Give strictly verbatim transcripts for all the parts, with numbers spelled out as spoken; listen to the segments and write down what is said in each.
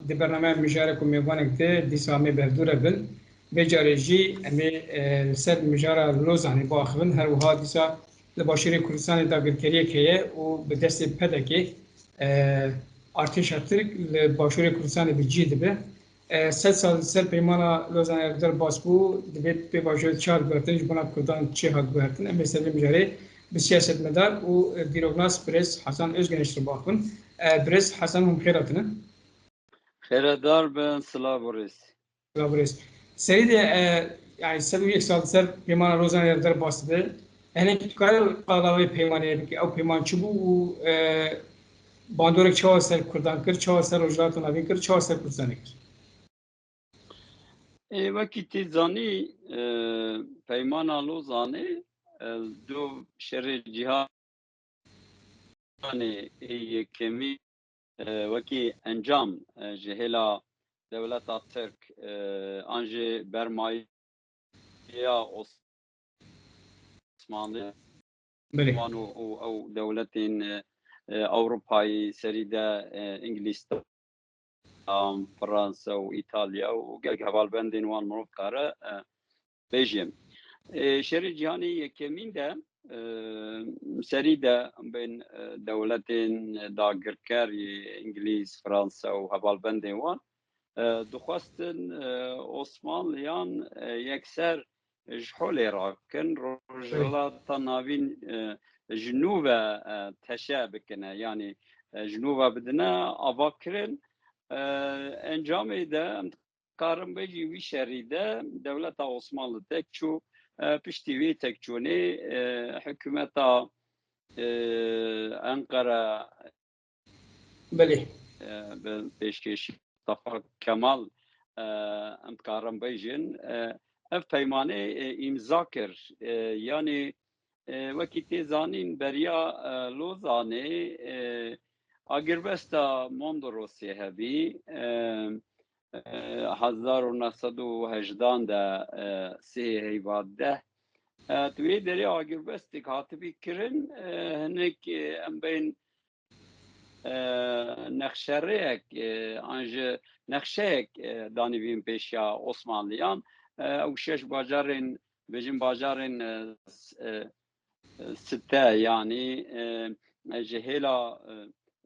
Di bernameya mijarê ku mêvanek de dîsa em ê bi hevdû re bin, vê carê jî em ê, e, li ser mijara Lozanê biaxivin. Her wiha dîsa li Başûrê Kurdistanê dagirkeriyek heye û bi destê pedekê, e, artêşa Tirk li Başûrê Kurdistanê bi cih dibe. E, sed sal li ser peymana Lozanê li derbas bû, divê pê baş çi hat guhertin, ji bona Kurdan çi hat guhertin. Em ê ser vê mijarê bi siyasetmedar û, e, dîroknas birêz Hasan Özgeneş re biaxivin. E, birêz Hasan, hûn bi xêr hatine. Xêredar bin, silav û rêz. Silav û rêz. Serî de, e, yani sed û yek sal ser peymana Lozanê re derbas dibe. Hinek tu kare qala wê peymanê bike, ew peyman çi bû û, e, bandorek çawa ser Kurdan kir, çawa ser Rojhilata Navîn kir, çawa ser Kurdistanê kir? Ê, wekî tê zanî, e, peymana Lozanê, e, du şerê cîhan Kurdistanê ê yekemî, e, wekî encam, e, ji hêla dewleta Tirk, e, an jî bermayiya Osmanlî, Belê. Wan û, û ew dewletên, e, e, Ewropayî serî de, e, Îngilîstan, Fransa û Îtalya û gelek hevalbendên wan mirov dikare, e, bêjim. Ê, Şerê Cîhanê Yekemîn de, e, serî de bên, e, dewletên dagirker yê Îngilîz, Fransa û hevalbendên wan, e, dixwestin, e, Osmanliyan, e, yekser ji holê rakin, Rojhilata Navîn, e, ji nû ve, e, teşe bikine, yanî, e, ji nû ve bidine avakirin. E, encamê de em karin bêjî wî şerî de dewleta Osmanlı tek çû, e, piştî wî tekçûnê, e, hikûmeta, e, Enqere Belê. e, bi pêşkêşî Mustafa Kemal, e, em dikarin bêjin, e, ev peymanê, e, îmza kir. E, yanî, e, wekî tê zanîn beriya, e, Lozanê, e, agirbesta Mondrosê hebî, e, e, hezar û neh sed û hejdan de, e, sê heyva deh. E, di wê derê agirbestek hatibî kirin, e, hinek, e, em bên, e, nexşereyek, e, an jî nexşeyek, e, danî vîn pêşiya Osmanliyan. E, ew şeş bajarên, bêjin bajarên, e, s-, e, e, site, yanî, e, ji hêla, e,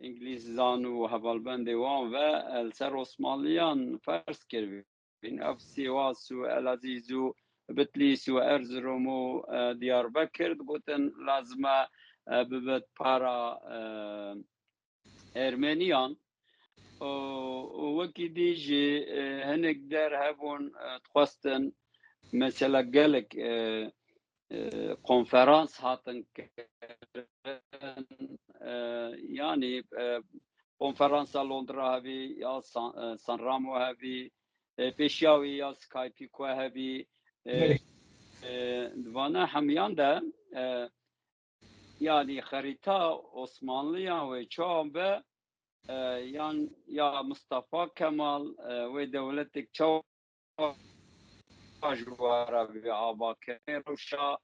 Îngilîzan û hevalbendê wan ve, e, li ser Osmanliyan ferz kiribîn. Ev Sêwas û Elezîz û Bitlîs û Erzirom û, e, Diyarbekir digotin lazim e, e, bibit para, e, Ermeniyan. Û, û wekî dî jî, e, hinek der hebûn, e, dixwestin mesela gelek, e, e, konferans hatin kirin, e, yanî, e, konferansa Londra hebî ya San, e, San Ramo hebî, e, pêşiya wî ya Skypî ku hebî, e, Belê. e, di vana hemiyan de, e, yanî xerîta Osmanliyan wê çawa be, e, yan ya Mustafa Kemal, e, wê dewletek çawa ji wara bê avakirin rewşa,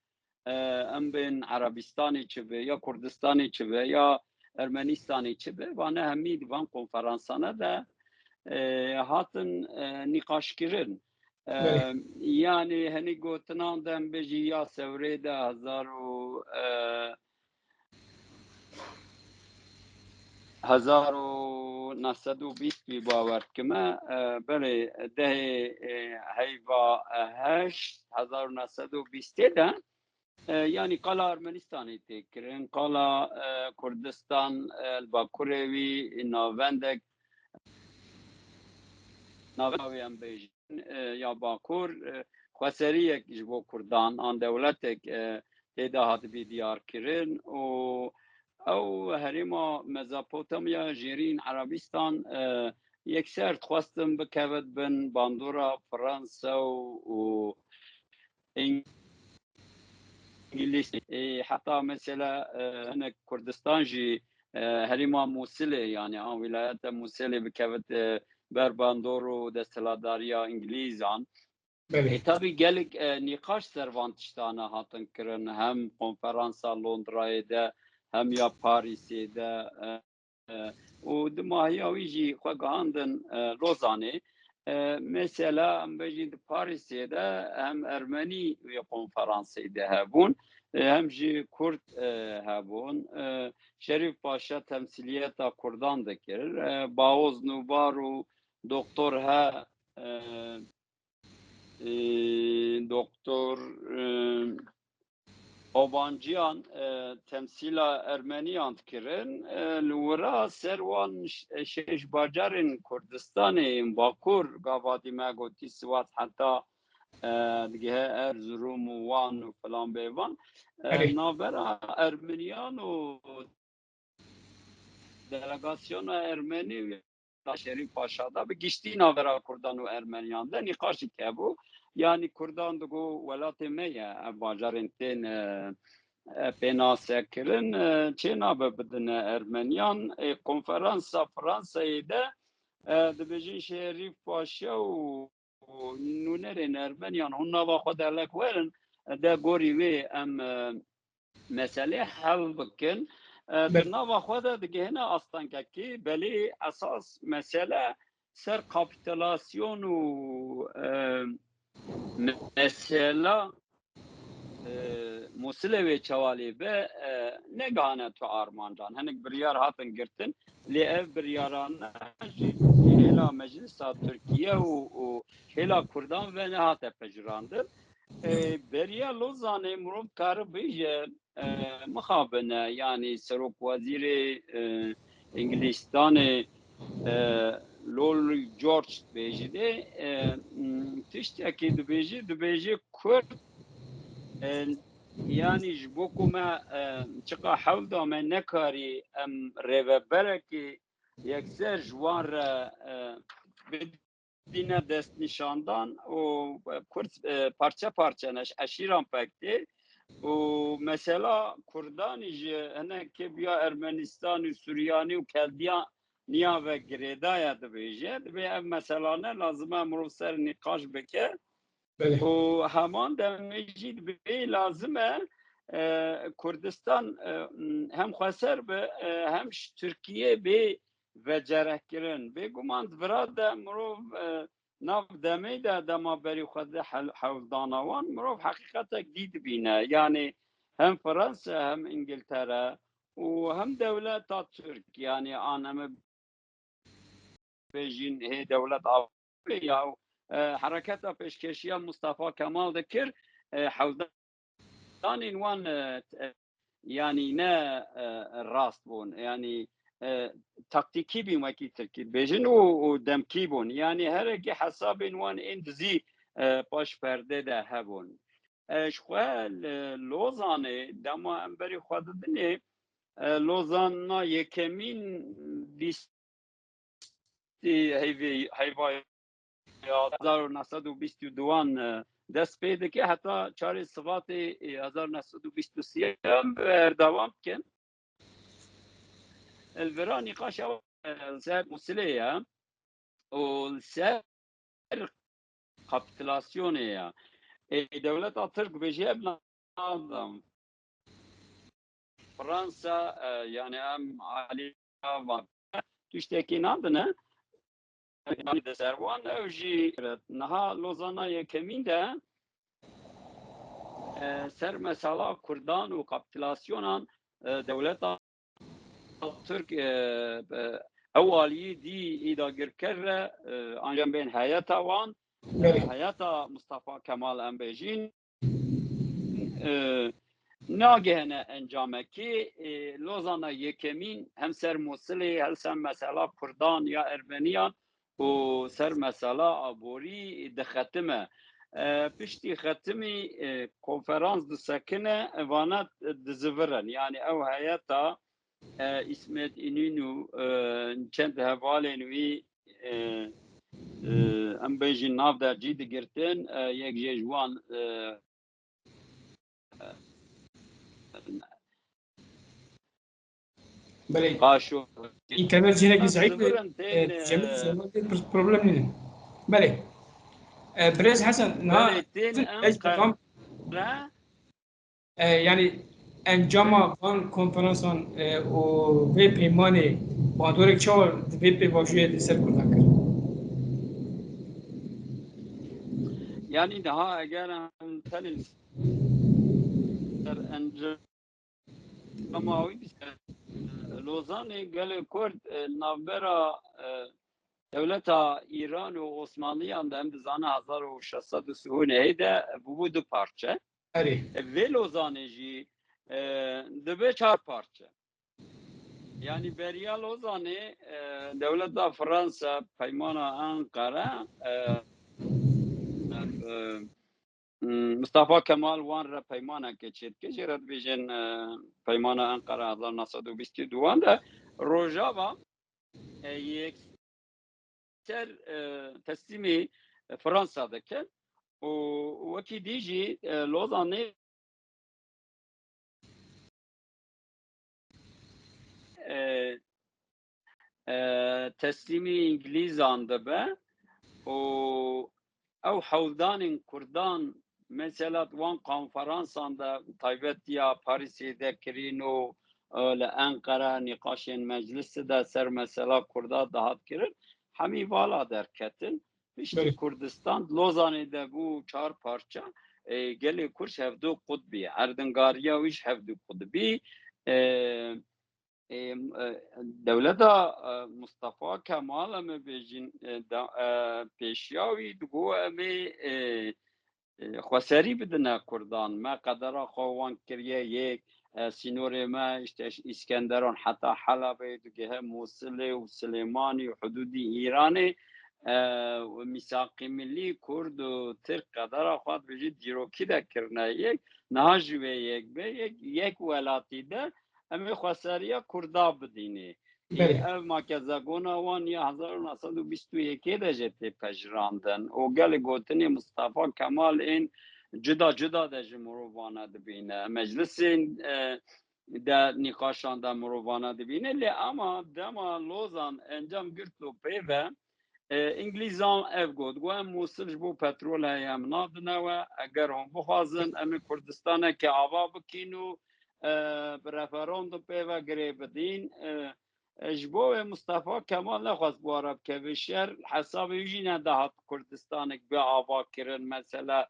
e, em bên Erebistanê çi be, ya Kurdistanê çi be, ya Ermenistanê çi be, vane hemî di van konferansane de, e, hatin, e, nîqaşkirin. E, Belê. Yanî henî gotinan de em bêjî ya Sewrê de hezar û, e, hezar û neh sed û bîst wî bawer dikime. E, belê, dehê, e, heyva, e, heşt, hezar û neh sed û bîstê de, e, yanî qala Ermenistanê tê kirin, qala, e, Kurdistan, e, li bakurê wî navendek, navê em bêjin, e, ya Bakur, e, xweseriyek ji bo Kurdan an dewletek, e, tê de hatibî diyar kirin û ew herêma Mezopotamya jêrîn Erebistan, e, yekser dixwestin bikevit bin bandora Fransa û, û Îngilîz. E, heta mesela, e, hinek Kurdistan jî, e, herêma Mûsilê, yanî an wîlayeta Mûsilê bikevit, e, ber bandor û desthilatdariya Îngilîzan. Belê. E, tabî gelek, e, nîqaş ser van tiştane hatin kirin, hem konferansa Londrayê de, hem ya Parîsê de, e, û di mahiya wî jî xwe gihandin, e, Lozanê. E, mesela, em bêjin di Parîsê de hem Ermenî wê konferansê de hebûn, e, hem jî Kurd, e, hebûn. E, Şerîf Paşa temsîliyeta Kurdan dikir. E, Baoz Nûbar û Doktor He, e, e, Doktor, e, Obanciyan, e, temsîla Ermeniyan dikirin. E, li wira ser wan ş-, şeş bajarên Kurdistanê yên Bakur, gava dî me gotî Siwat heta, e, digihe Erzurum û Wan û filan bêvan. E, Erê. Navbera Ermeniyan û delegasyona Ermenî û Şerîf Paşa de bi giştî navbera Kurdan û Ermeniyan de nîqaşî hebû. Yanî Kurdan digo welatê me ye, ev bajarên tên, e, e, pênasekirin, e, çê nabe bidine Ermeniyan. E, konferansa Fransayê de, e, dibêjin Şerîf Paşa û û nûnerên Ermeniyan hûn nava xwe de lek werin, de gorî wê em, e, meselê hel bikin. E, di Belê. Nava xwe de digihine astengekî, belê esas mesele ser kapîtulasyon û, e, me-, mesela e, Mûsilê wê çewalê be, e, negihane tu armancan. Hinek biryar hatin girtin, lê ev biryarane ji hêla Meclisa Tirkiye û, û hêla Kurdan ve nehate pejirandin. E, beriya Lozanê mirov kare bêje, e, mixabin e, yanî Serok Wezîrê, e, Îngilîstanê, e, Lord George dibêjî dê, e, m, tiştekî dibêjî, dibêjî Kurd, e, yanî ji bo ku me, e, çiqa hewl da me nekarî em rêveberekî yekser ji wan re, e, bidîne destnîşandan û Kurd, e, parçe parçe ne, ji eşîran pek tê û mesela Kurdanî ji hinekê biya Ermenistan û Suryanî û Keldiya niya ve girêdaya dibêje. Dibê ev meselane lazim e mirov ser nîqaş bike. Belê. Û heman demê jî dibê lazim e, e, Kurdistan, e, hem xweser be, e, hem ji Tirkiye bê vecerehkirin. Bêguman di vira de mirov, e, nav demê de dema berî xwe de hel-, hewldana wan, mirov heqîqetek dî dibîne. Yanî hem Fransa hem Îngiltere û hem dewleta Tirk, yanî an em ê bêjin hê dewlet Avrupayê ya, e, hereketa pêşkeşiya Mustafa Kemal dikir, e, hewldanên wan, e, e, yanî ne, e, rast bûn, yanî, e, taktîkî bîn wekî Tirkî dibêjin û, û demkî bûn. Yanî herekî hesabên wan ên dizî, e, paş perde de hebûn. E, ji xwe li Lozanê dema em berî xwe didinê, e, Lozana yekemîn bîst heyvê-, heyva ya hezar û neh sed û bîst û duan, e, dest pê dike, heta çarê Sivatê, e, hezar û neh sed û bîst û sê berdewam dikin. Li vira nîqaşa, e, ser Mûsilê ye û li ser kapitulasyonê ye. Ê, dewleta Tirk bêjî ev nadan. Fransa, e, yani em alî van tiştekî nadine. Yani de ser wan ew jî niha Lozana yekemîn de, e, ser mesela Kurdan û kapitulasyonan, e, dewleta Tirk, e, e, ew aliyî dî î dagirker re, e, ancan bên heyeta wan, e, Belê. Heyeta Mustafa Kemal em bêjîn, e, nagihene encamekê, e, Lozana yekemîn hem ser Mûsilê, hem ser mesela Kurdan ya Ermeniyan û ser mesela aborî dixetime. E, piştî xetimî, e, konferans disekine, vana dizivirin. Yani ew heyeta, e, Îsmet Înînû, e, çend hevalên wî, e, e, em bêjin nav de cî digirtin, e, yek jê ji wan, e, Belê. Qaşo. Înternet jî hinekî zeîf e. Zivirin tên, e, Cemil, e, Cemil, bir problem nîne. Belê. E, Birêz Hesen, niha Belê, tên em ez qe-, bexam. E, yani, Encama van konferansan, e, û vê peymanê bandorek çawa di vê pêvajoyê li ser Kurdan kir? Yanî daha eger em tenê ser encama wî bîse, Lozanê gelê Kurd, e, navbera, e, dewleta Îran û Osmanliyan de em dizane hezar û şeş sed û sî û nehê de bûbû du parçe. Erê. E, vê Lozanê jî, e, dibe çar parçe. Yanî beriya Lozanê, e, dewleta Fransa, peymana Enqere, e, e, Mustafa Kemal wan re peymaneke çêdike, jê re dibêjin, e, peymana Enqere hezar neh sed û bîst û duwan de Rojava, e, yekser, e, teslîmî Fransa dikin û wekî dî jî, e, Lozanê, e, e, teslîmî Îngilîzan dibe û ew hewldanên Kurdan, mesela di wan konferansan de taybetiya Parîsê de kirîn û, e, li Enqere nîqaşên meclisê de ser mesela Kurda dihat kirin, hemî vala derketin. Piştî Belê. Kurdistan di Lozanê de bû çar parça, e, gelê Kurd ji hevdu qut bî. Erdingariya wî ji hevdu qut bî. E, e, e, dewleta, e, Mustafa Kemal, em ê bêjin, e, da, e, pêşiya wî digot, em ê, e, e, xweserî bidine Kurdan. Me qedera xwe wan kiriye yek, e, sînorê me, işte, Îskenderon heta Helebê digihe Mûsilê û Silêmanî û hidûdî Îranê, e, û mîsaqî millî Kurd û Tirk qedera xwe dibêje dîrokî de kirine yek. Niha ji wê yek be, yek, yek welatî de em ê xweseriya Kurda bidînê. Belê. Ev makezagona wan ya hezar û neh sed û bîst û yekê de jî tê pejirandin û gelê gotinê Mustafa Kemal ên cuda cuda de ji mirovana dibîne. Meclisên, e, de nîqaşan de mirovana dibîne. Lê ama dema Lozan encam girto pê ve, e, Îngilîzan ev got, got, em Mûsil ji bo petrol heye, em nadine we. Eger hûn bixwazin, em ê Kurdistaneke ava bikîn û, e, bi referandum pê ve girê bidîn. E, e, ji bo wê Mustafa Kemal nexwest bi wan re bikeve şer, hesabê wî jî nedihat Kurdistanek bi ava kirin, mesela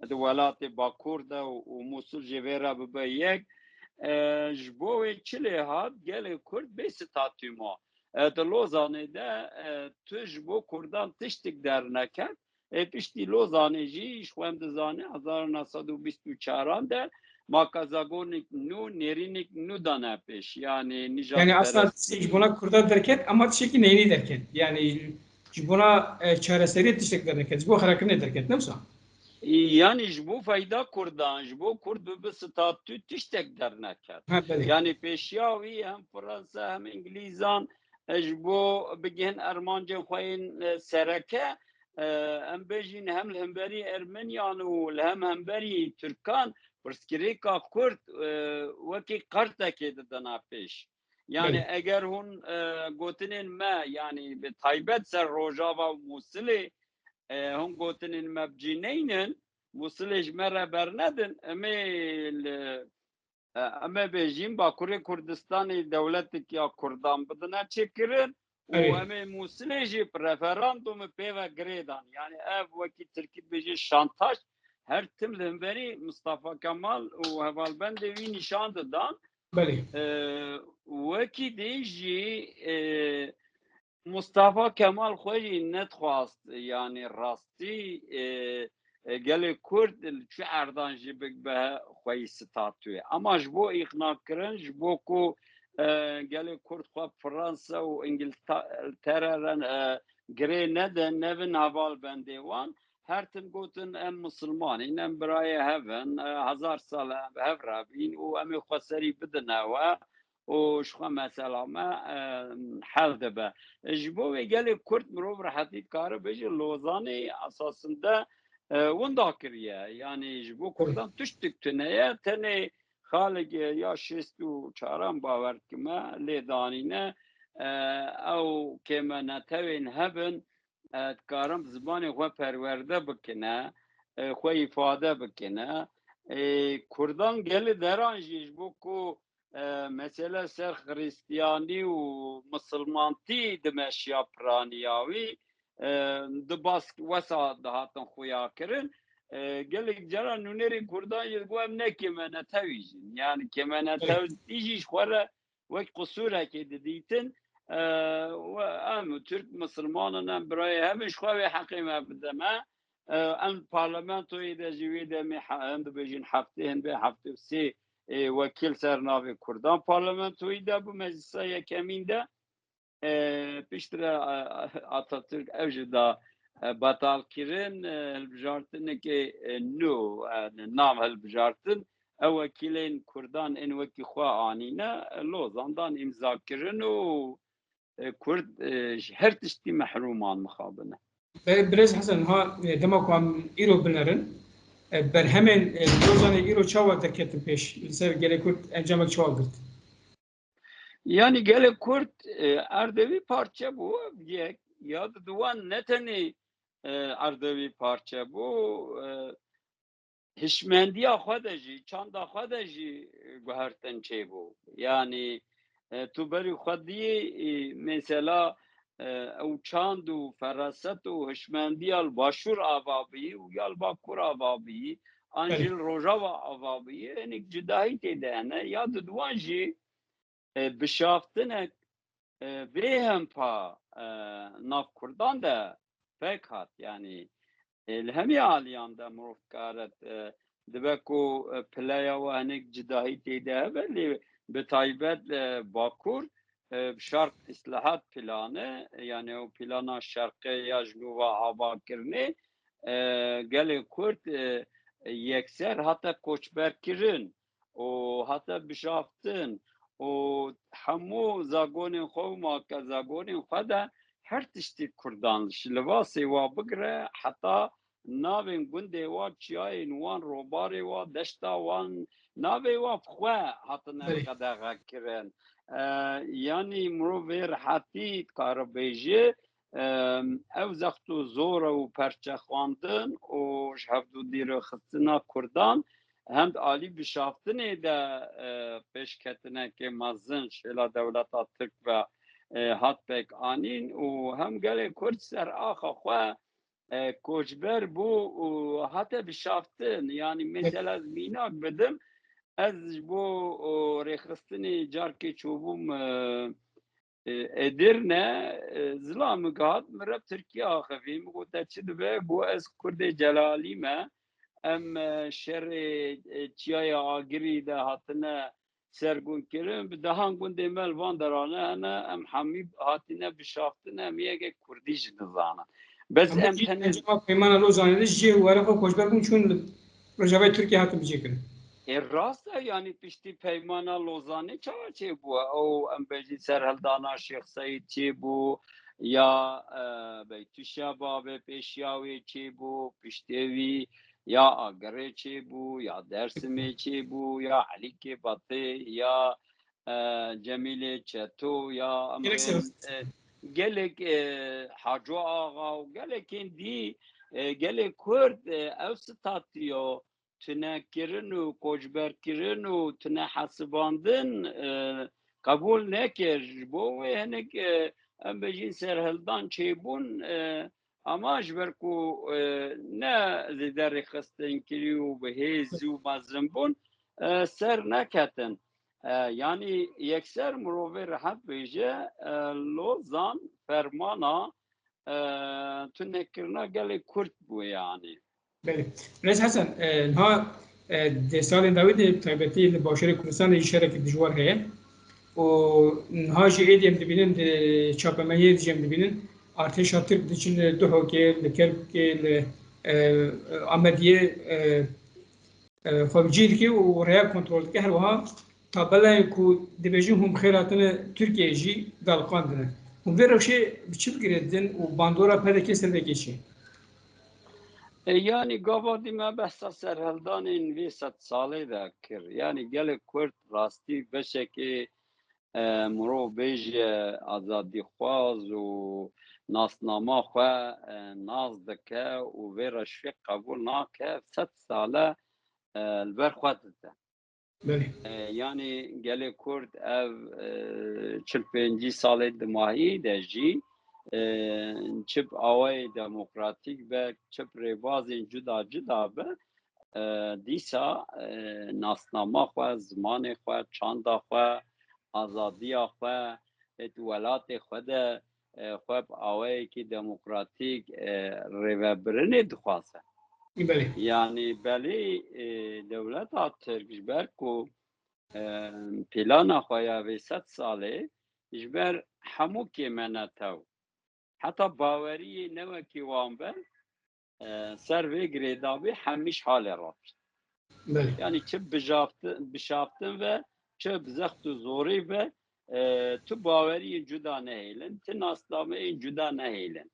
di welatê Bakur de û, û Mûsil jî vê re bibe yek. E, ji bo wê çi lê hat, gelê Kurd bê statû ma. E, di Lozanê de, e, tu ji bo Kurdan tiştik derneket. Ê piştî Lozanê jî ji xwe em dizane hezar neh sed û bîst û çaran de makezagonik nû, nêrînik nû dane pêş. Yanî nîjadperestî. Yanî aslında tiştek ji bona Kurda derket, ama tiştekî neyînî derket. Yanî ji bona, e, çareseriyê tiştek derneket, ji bo xerakirinê derket, ne wisa? Yanî ji bo feyda Kurdan, ji bo Kurd bibe statû tiştek derneket. Ha, belê. Yanî pêşiya wî hem Fransa hem Îngilîzan, e, ji bo bigihin armancên xwe yên, e, sereke, e, em bêjin hem li hemberî Ermeniyan û li hem hemberî Tirkan pirsgirêka Kurd, e, wekî qertekê didina pêş. Yanî Belê. Eger hûn, e, gotinên me, yanî bi taybet ser Rojava û Mûsilê, e, hûn gotinên me bi cî neynin, Mûsilê ji me re bernedin, em ê li, e, em ê bêjin Bakurê Kurdistanê dewletek ya Kurdan bidine çêkirin û Erê. Em ê Mûsilê jî bi referandumê pê ve girê dan. Yanî ev wekî Tirkî dibêje şantaj, her tim li hemberî Mustafa Kemal û hevalbendê wî nîşan didan. Belê. E, wekî dî jî, e, Mustafa Kemal xwe jî nedixwast, yanî rastî, e, e, gelê Kurd li çi erdan jî bibe xweyî statûyê. Ama ji bo îqnakirin, ji bo ku, e, gelê Kurd xwe Fransa û Îngiltere re, e, girê nedin, nebin hevalbendê wan, her tim gotin, em misilman in, em birayê hev in, e, hezar sal e em bi hev re bîn û em ê xweserî bidine we û ji xwe mesela me, e, hel dibe. Ji bo wê gelê Kurd mirov rehetî dikare bêje Lozanê esasinde, e, winda kiriye. Yanî ji bo Kurdan tiştik tune ye, tenê xalek ya şêst û çaran bawer dikime lê danîne, e, ew kêmenetewên hebin, e, dikarin bi zimanê xwe perwerde bikine, e, xwe îfade bikine. e, Kurdan gelê deran jî ji bo ku, e, mesele ser Xristiyanî û Misilmantî dimeşiya piraniya wî, e, di bask wesa dihatin xuya kirin. E, gelek cara nûnerên Kurdan jî digo em ne kêmenetewî jin. Yani kêmenetewî jî ji xwe re wek qisûrekê didîtin. E, we em Tirk misilman in, em birayê hev in, ji xwe wê heqê me bide me. E, em parlamentoyê de jî wê demê he-, em dibêjin heftê, hin bê heftê û sê, e, wekîl ser navê Kurdan parlamentoyî de bû, meclisa yekemîn de. E, piştre, e, Atatürk ev jî da, e, betal kirin, e, hilbijartinekê, e, nû, e, nav hilbijartin. Ew wekîlên Kurdan ên wekî xwe anîne, e, Lozan dan îmza kirin û, e, Kurd, e, ji her tiştî mehrûman mixabin e. Be-, Birêz Hesen, ha, e, dema ku em îro binerin, e, berhemên, e, Lozanê îro çawa derketin pêş? Li ser gelê Kurd encamek çawa girt? Yani gelê Kurd, e, erdê wî parçe bû, ev yek, ya di wan ne tenê, e, erdê wî parçe bû, e, hişmendiya xwe de jî, çanda xwe de jî, e, guhertin çêbû. Yani, e, tu berî xwe diyê, e, mesela, e, ew çand û feraset û hişmendiya li Başûr ava bî û ya li Bakur ava bî, an jî Belê. Li Rojava ava bî, hinek cudahî tê de hene. Ya di wan jî, e, bişaftinek, e, vê hempa, e, nav Kurdan de pêk hat. Yani, e, li hemî aliyan de mirov dikare, e, dibe ku, e, pileya we hinek cudahî tê de hebe, lê bi taybet, e, Bakur, e, şerq islahat planı, yani o plana şerqê ya ji nû ve ava kirinê, e, gelê Kurd, e, yekser hate koçber kirin û hate bişaftin û hemû zagonên xwe û make zagonên xwe de her tiştî Kurdan ji livasê wa bigire heta navên gundê wa, çiyayên wan, robarê wa, deşta wan, navê wa bi xwe hatine Belê. qedexe kirin. E, yanî mirov vê rehetî dikare bêje, e, ew zext û zor û perçexwandin û ji hevdû dîrxistina Kurdan hem di alî bişaftinê de, e, pêşketinekê mezin şêla dewleta Tirk ve, e, hat pêk anîn û hem gelê Kurd ser axa xwe, e, koçber bû û hate bişaftin. Yani mesela ez mînak bidim, ez ji bo, o, rêxistinê carkê çûbûm, e, e, Edirne, e, zilam min gihat, min re bi Tirkî axivî. Min got, "Te çi dibe?" Got, "Ez Kurdê Celalî me. Em, e, şerê, e, Çiyayê Agirî de hatine sergûn kirin. Bi dehan gundê me li van derane hene. Em hemî hatine bişaftin, em yekê Kurdî jî nizanin." Bes Em em wekî tenê encama Peymana Lozanê de ji cihê û were xwe koçber bûn, çûn li Rojavayê Tirkiyê hatin bicihkirin. Ê, rast e, yanî piştî Peymana Lozanê çawa çêbû? Ew, em bêjin serhildana Şêx Seîd çêbû, ya, e, Beytûşebabê pêşiya wê çêbû, piştê wî ya Agirê çêbû, ya Dersimê çêbû, ya Elîkê Batê, ya, e, Cemîlê Çeto, ya Gerek em, serhil- e, gelek, e, Haco Axa û gelekên dî, e, gelê Kurd, e, ew statuyo tunekirin û koçberkirin û tune hesibandin, e, qebûl nekir. Ji bo wê hinek, e, em bêjin serhildan çêbûn, e, ama ji ber ku, e, ne zêde rêxistinkirî û bi hêz û mezin bûn, e, ser neketin. E, yanî yekser mirovê rehet bêje, e, Lozan fermana, e, tunekirina gelê Kurd bû yanî. Belê. Birêz Hesen, e, niha, e, di salên dawî de bi taybetî li Başûrê Kurdistanê jî şerekî dijwar heye û niha jî êdî em dibînin, di çapemehiyê de jî em dibînin, artêşa Tirk diçin li Duhokê, li Kerkûkê, li, e, Amediyê, e, e, xwe bi cih dike û rêya kontrol dike. Her wiha tabelayên ku dibêjin hûn bi xêr hatine Tirkiyeyê jî daliqandine. Hûn vê rewşê bi çi bigirêdin û bandora P D K ser vê kê çi ye? E, yanî gava dî me behsa serhildanên vê sed salê de kir. Yanî gelê Kurd rastî beşekê, e, mirov bêje azadîxwaz û nasnama xwe, e, nas dike û vê reşvê qebûl nake. Sed sal e, e, li ber xwe dide. Belê. E, yanî gelê Kurd ev, e, çil pêncî salê dimahî de jî, e, çi bi awayê demokratîk be, çi bi rêbazên cuda cuda be, e, dîsa, e, nasnama xwe, zimanê xwe, çanda xwe, azadiya xwe, êt welatê xwe de, e, xwe bi awayekî demokratîk, e, rêvebirinê dixwaze. Belê. Yanî belê, e, dewleta Tirk ji ber ku, e, plana xwe ya vê sed salê ji ber hemû kêmenetew, heta baweriyê ne wekî wan be, e, ser vê girêdabî hemî ji halê rafişt. Belê. Yanî çi bijafti-, bişaftin ve, çi bi zext û zorî ve, e, tu baweriyên cuda nehêlin, tu nasnameyên cuda nehêlin.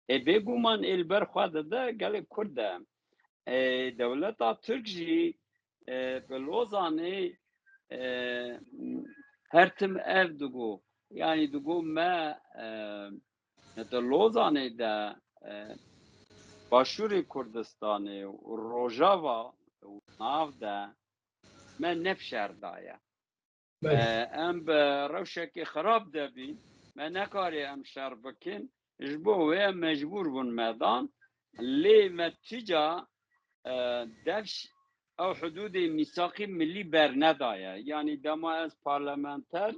Ê bêguman ê li ber xwe dide gelê Kurd de. Ê, dewleta Tirk jî, e, bi Lozanê, e, her tim ev digo. Yanî digo me, e, di Lozanê de, e, Başûrê Kurdistanê û Rojava û nav de me ne bi şer daye. Belê. E, em bi rewşekê xirab de bîn, me nekarê em şer bikin, ji bo wê em mecbûr bûn me dan, lê me tîca, e, dev ş-, ew hudûdê mîsaqî milî bernedaye. Yanî dema ez parlamenter,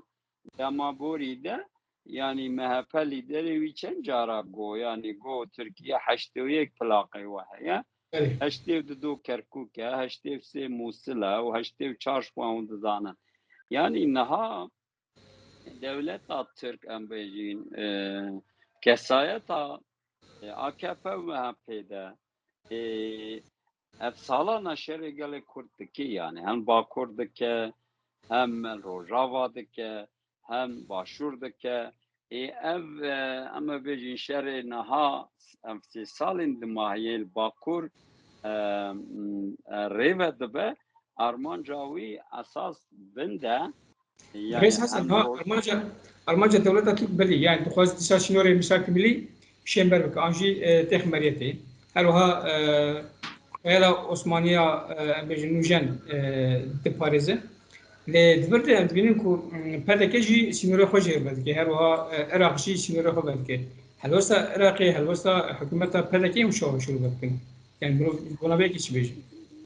dema borî de, yanî M H P lîderê wî çend cara got, yanî got Tirkiye heştê û yek plaqê we heye. Belê. Heştê û du Kerkûk e, heştê û sê Mûsil e û heştê û çar ji wan hûn dizanin. Yanî niha dewleta Tirk, em bêjin, e, kesayeta, e, A K P û M H P de, e, ev salana şerê gelê Kurd dike, yanî hem Bakur dike, hem Rojava dike, hem Başûr dike. Ê, ev, e, em ê bêjin şerê niha, ev sê salên dimahiyê li Bakur, e, m, e, rêve dibe, armanca wî esas bin de, yanî Rêz Hesen, em ha, ro- armanca, armanca dewleta Tirk belî, yanî dixwaze dîsa sînorê mîsakî milî şênber bike, an jî, e, têx meriyetê. Her wiha, e, xeyala Osmaniya, e, em bêjin nûjen, e, diparêze. Lê di vir de em dibînin ku, mm, P D K jî sînorê xwe jê vedike, her wiha, e, Iraq jî sînorê xwe vedike. Helwesta Iraqê, helwesta hikûmeta P D K hûn çawa şûr vedikin? Yani mirov bona vê yekê çi bêje?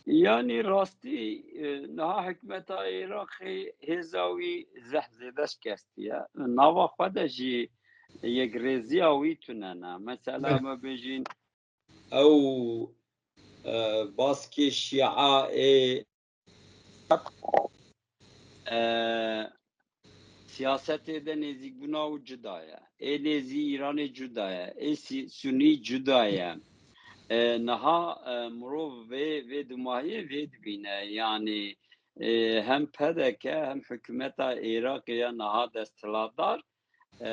Yanî rastî, e, niha hikûmeta Iraqê hêza wî zehf zêde şikestiye. Nava xwe de jî yekrêziya wî tune ne. Mesela Belê. me bêjin ew, e, baskê Şîa ê, e, siyasetê de nêzîkbûna û cuda ye. Ê nêzî Îranê cuda ye. Ê sî-, Sunî cuda ye. E, niha, e, mirov vê, vê dumahiyê vê dibîne. Yanî, e, hem P D K hem hikûmeta Iraqê ya niha desthilatdar, e,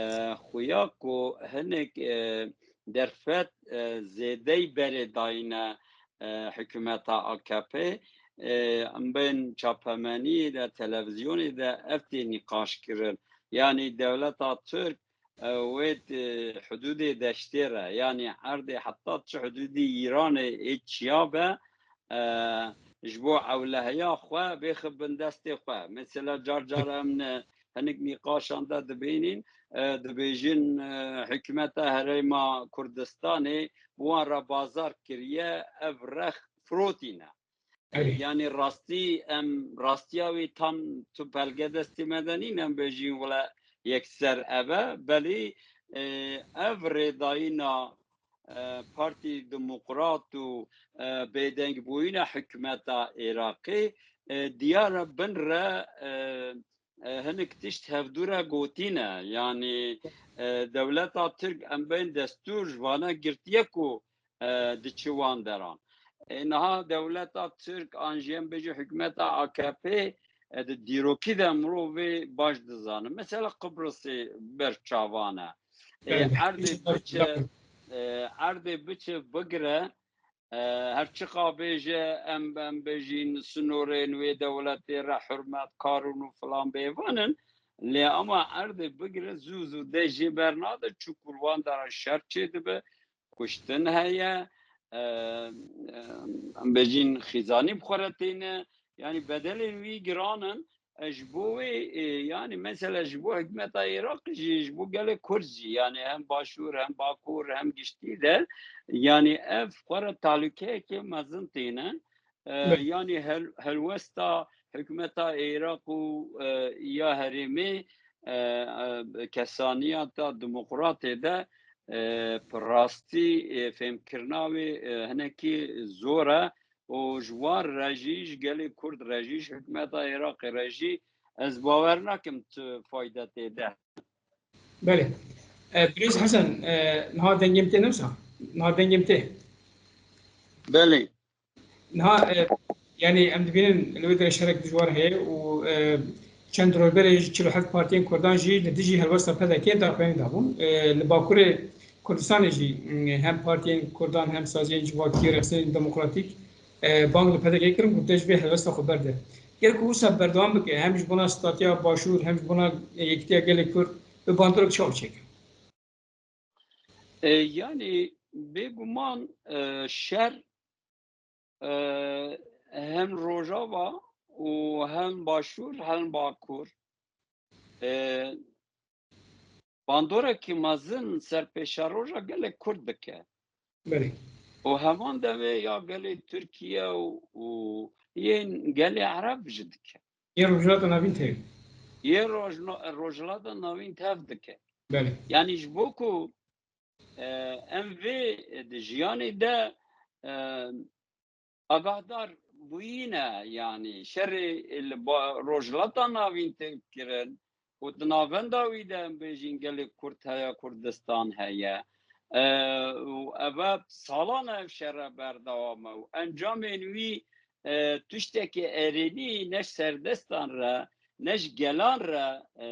xuya ku hinek, e, derfet, e, zêdey berê dayine, e, hikûmeta A K P, e, em bên çapemeniyê de, televîzyonê de ev tê nîqaş kirin. Yanî dewleta Tirk, e, wê di hudûdê deştê re, yanî erdê heta çi hudûdî Îranê ê çiya be, e, ji bo ewleheya xwe bêxin bin destê xwe. Mesela car car em ne hinik nîqaşan de dibînin, e, dibêjin, e, hikûmeta Herêma Kurdistanê bi wan re bazar kiriye, ev rex firotîne. Erê. Yanî rastî em, rastiya wî tam tu belge destê me de nîn, em bêjin wile yekser ev e, belê, e, ev rêdayîna, e, Partî Demokrat û, e, bêdengbûyîna hikûmeta Iraqê, e, diyar e bin re, e, e, hinek tişt hevdû re gotîne. Yanî, e, dewleta Tirk em bên destûr ji vana girtiye ku, e, diçi wan deran. E, niha dewleta Tirk an jî em bêjin hikûmeta A K P, e, di dîrokî de mirov vê baş dizane. Mesela Qibrisê ber çavan e. E, Belê. erdê biçe, e, erdê biçe bigire, e, her çiqa bêje em, em bêjin sinorên wê dewletê re hurmet karin û filan bêvan in. Lê ama erdê bigire zû zû dê jê bernade, çukur wan deran şer çêdibe, kuştin heye, e, e, em bêjin xîzanî bi xwe re têne. Yanî bedelên wî giran in. E, ji bo wê, e, yanî mesela ji bo hikûmeta Iraqê jî, ji bo gelê Kurd jî, yanî hem Başûr, hem Bakur, hem giştî de, yanî ev xwe re talûkeyeke mezin têne. E, Be- yanî hel-, helwesta hikûmeta Iraq û, e, ya herêmê, e, e, kesaniya ta demokratê de, e, bi rastî, e, fêmkirina wê, e, hinekî zor e û ji wan re jî, ji gelê Kurd re jî, ji hikûmeta Iraqê re jî ez bawer nakim tu fayde tê de. Belê. E, Birêz Hesen, e, niha dengê min tê, ne wisa? Niha dengê min tê. Belê. Niha, e, yanî em dibînin li wê derê şerek dijwar heye û, e, çend roj berê jî çil û heft partiyên Kurdan jî li dijî helwesta P D K daxuyanî dabûn. E, li Bakurê Kurdistanê jî, m, hem partiyên Kurdan hem saziyên civakî, rexsên demokratîk, e, bang li P D K kirin ku te ji vê helwesta xwe berde. Ger ku wisa berdewam bike, hem ji bona statiya Başûr, hem ji bona yekîtiya gelê Kurd, bi bandorek çawa çêke? E, yanî bêguman, e, şer, e, hem Rojava û hem Başûr, hem Bakur, e, bandorekî mezin ser pêşeroja gelê Kurd dike. Belê. Û heman demê ya gelê Tirkiye û, û yên gelê Ereb jî dike. Yên Rojhilata Navîn tê. Yên Rojno-, Rojhilata Navîn tev dike. Belê. Yanî ji bo ku, e, em vê di jiyanê de, e, agahdar bûyîne, yanî şerê li ba-, Rojhilata Navîn tê kirin û di navenda wî de em bêjin gelê Kurd heye, Kurdistan heye. E, û eve salan e ev şere berdewam e û encamên wî, e, tiştekî erênî ne ji serdestan re, ne ji gelan re, e,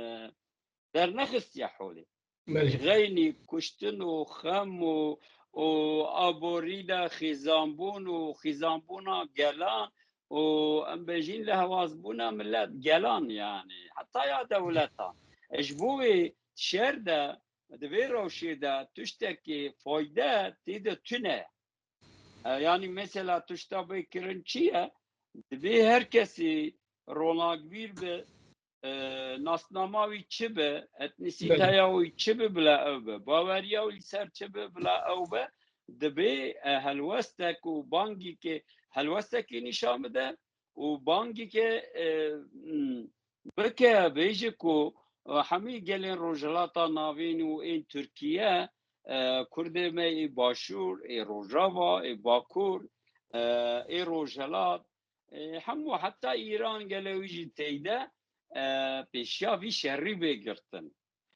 dernexistiye holê. Belê. Ji xeynî, kuştin û xem û, û aborî de xîzanbûn û xîzanbûna gelan û em bêjin lihewazbûna milet, gelan yanî, heta ya dewletan. E, ji bo wê şer de, di vê rewşê de tiştekî fayde tê de tune. E, yanî mesela tişta bê kirin çi ye? Divê her kesî ronakbîr be, e, nasnama wî çi be, etnîsîteya Belê. wî çi be bila ew be, baweriya wî li ser çi be bila ew be, divê, e, helwestek û bangîkê, helwestekê nîşan bide û bangîkê, e, m, bike, bêje ku, e, hemî gelên Rojhilata Navîn û ên Tirkiye, e, Kurdê me ê Başûr, ê Rojava, ê Bakur, e, ê Rojhilat, e, hemû heta Îran gelê wî jî teyde, e, pêşiya vî şerî bê girtin.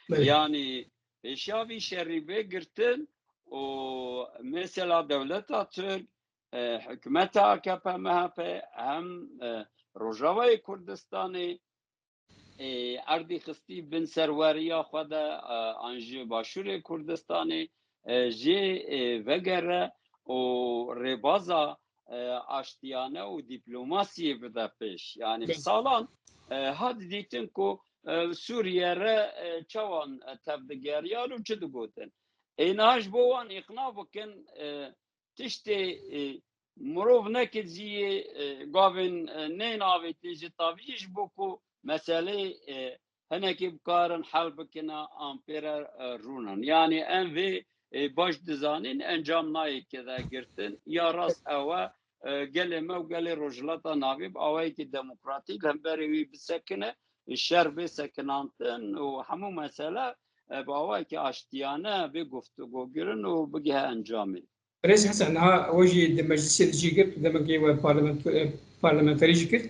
Belê. Yanî pêşiya vî şerî bê girtin û mesela dewleta Tirk, e, hikûmeta A K P M H P hem, e, Rojavayê Kurdistanê, e, erdî xistî bin serweriya xwe de, e, an ji Başûrê Kurdistanê, e, jê, e, vegere û rêbaza, e, aştiyane û dîplomasiyê bide pêş. Yanî bi Belê. salan, e, hat dîtin ku, e, Sûriye re, e, çawan, e, tevdigeriyan û çi digotin. Ê niha ji bo wan îqna bikin, e, tiştê, e, mirov neke zî yê, e, gavên, e, nên avêtin ji tavî ji bo ku meselê, e, hinekî bikarin hel bikine an pê re, e, rûnin. Yanî em vê, e, baş dizanin encam nayê ke de girtin. Ya rast ew e, e, gelê me û gelê Rojhilata Navîn bi awayekî demokratîk hemberê wî bisekine, şer bê sekinantin û hemû mesele, e, bi awayekî aştiyane bê guftûgokirin û bigihe encamê. Birêz Hesen, niha we jî di meclisê de cî girt, demekê we parlament-, e, parlamenterî jî kir.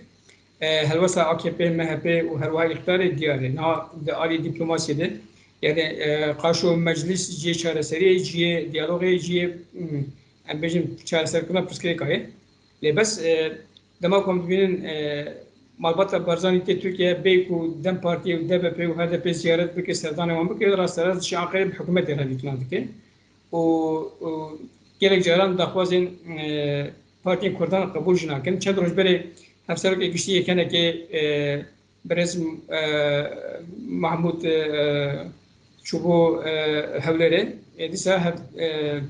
E, helwesta A K P, M H P û herwiha îqtidarê diyar e. Niha di alî dîplomasiyê de, yani, e, qaşo meclis cihê çareseriyê, cihê diyalogê, cihê, hmm, em bêjin çareserkirina pirsgirêka ye. Lê bes, e, dema ku em dibînin, e, malbata Barzanî tê Tirkiye, bê ku DEM Partiyê û D B P û H D P ziyaret bike, serdanê wan bike, rast rast diçe Anqerê bi hikûmetê re lîtûna dike. û, û gelek caran daxwazên, e, partiyên Kurdan qebûl jî nakin. Çend roj berê Hevserokê Giştî yê KNKê, e, birêz, e, Mahmûd, e, çûbû, e, Hewlêrê. E, dîsa hev-, e,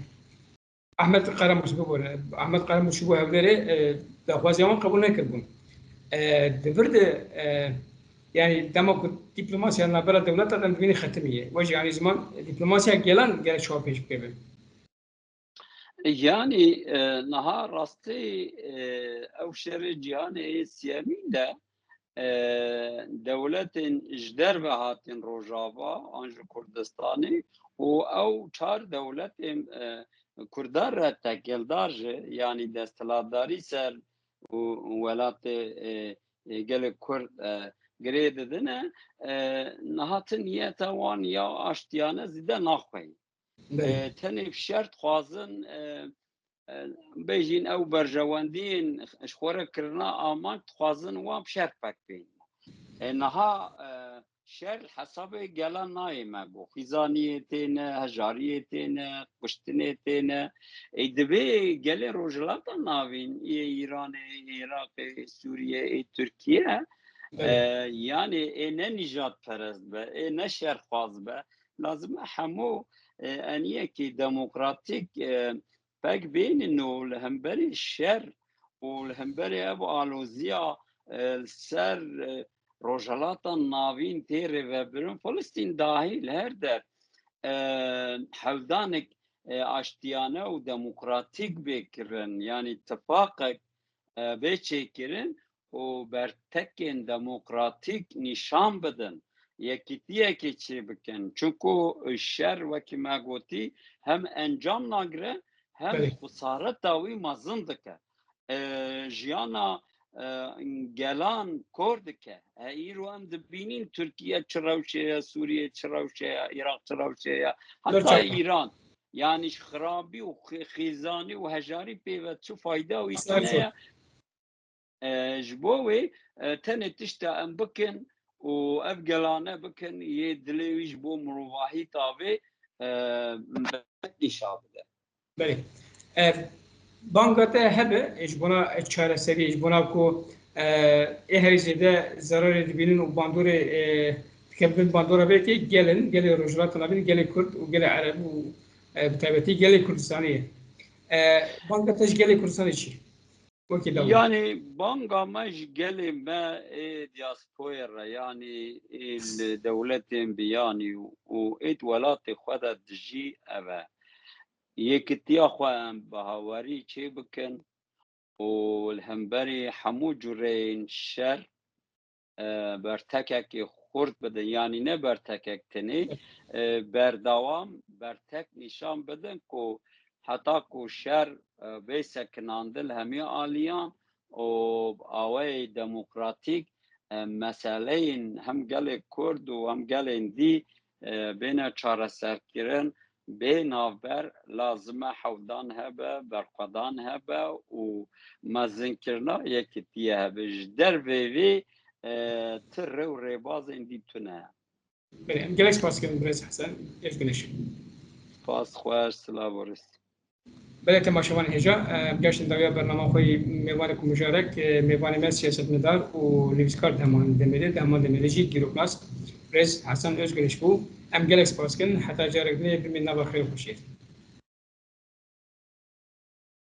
Ahmet Karamuş bibûne. Ahmet Karamuş bû hewlêrê, e, daxwaziya wan qebûl nekiribûn. E, di vir de, e, yani dema ku diplomasiya navbera dewleta dem dibînî xetimiye. Wê jî yani ziman diplomasiya gelan gerek çawa pêş bikeve. Yani e, niha rastî e, ew şerê cîhanê yê siyemîn de e, dewletên ji derve hatin Rojava an ji Kurdistanê û ew çar dewletên e, Kurda re tekeldar ji, yanî desthilatdarî ser û welatê e, e, gelê Kurd e, girê didine, e, niha ti niyeta wan ya aştiyane zîde naxweyî. E, tenê şer dixwazin e, e, bêjîn ew berjewendiyên ji xwe re kirina amanc dixwazin wan bi şer pek bên. E, niha e, şer li hesabê gela nayê me got. Xîzaniyê têne, hejariyê têne, kuştinê têne. Ê, divê gelê Rojhilata Navîn, ê Îranê, ê Iraqê, ê Sûriyê, ê Tirkiye, e, yanî ê ne nîjadperest be, ê ne şerxwaz be. Lazim e hemû e, eniyekî demokratîk e, pek bênin û li hemberî şer û li hemberî ev aloziya e, li ser e, Rojhelata Navîn tê rêvebirin, Filistîn dahîl her der e, hewdanek e, aştiyane û demokratîk bê kirin, yanî tifaqek e, bê çêkirin û bertekên demokratîk nîşan bidin, yekîtiyekê çêbikin. Çunku şer, wekî me gotî, hem encam nagire, hem Belê. xisareta wî mezin dike. E, jiyana e, gelan kor dike. E, îro em dibînin Tirkiye çi rewşê ye, Sûriye çi rewşê ye, Iraq çi rewşê ye, heta Gerçekten. Îran. Yani ji xirabî û xi- xîzanî û hejarî pê ve çi fayda wî Ser tune zor. ye. E, ji bo wê e, tenê tişta em bikin û ev gelane bikin, yê dilê wî ji bo mirovahîta vê e, nîşa bide. Belê. E, banga te hebe, e, ji bona, e, çareseriyê, ji bona ku, e, ê herî zêde zerarê dibînin û bandorê, e, dikevin bandora vê yekê gelin, gelê Rojhilata Navîn, gelê Kurd û gelê Ereb û, e, bi taybetî gelê Kurdistanê ye. E, banga te ji gelê Kurdistanê çi? Wekî dewlet. Yani banga me ji gelê me ê diasporê re, yani ê li dewletên biyanî û, û ê di welatê xwe de dijî ev e. Yekitiya xwe em bi hawerî çê bikin û li hemberî hemû cureyên şer e, bertekekê xurt bidin, yanî ne bertekek tenê, e, berdewam bertek nîşan bidin ku heta ku şer e, bê sekinandin li hemî aliyan û bi awayê demokratîk e, meseleyên hem gelê Kurd û hem gelên dî e, bêne çareserkirin, bê navber lazim e hewdan hebe, berxwedan hebe û mezinkirina yekitiyê hebe. Ji dervê vê e, ti rê û rêbazên dî tune. Belê, em gelek spas dikin birêz Hesen, ez güneş. Spas xweş, silav û rêz. Belê temaşevanên hêja, em geştin dawiya bernama xwe yî mêvanê ku mijarek, e, mêvanê me siyasetmedar û nivîskar Dehman Demirê, Dehman Demirê jî dîroknas, birêz Hesen Özgüneş bû. Em gelek spas dikin, heta carek dinê bimîn nava xêr û xweşiyê.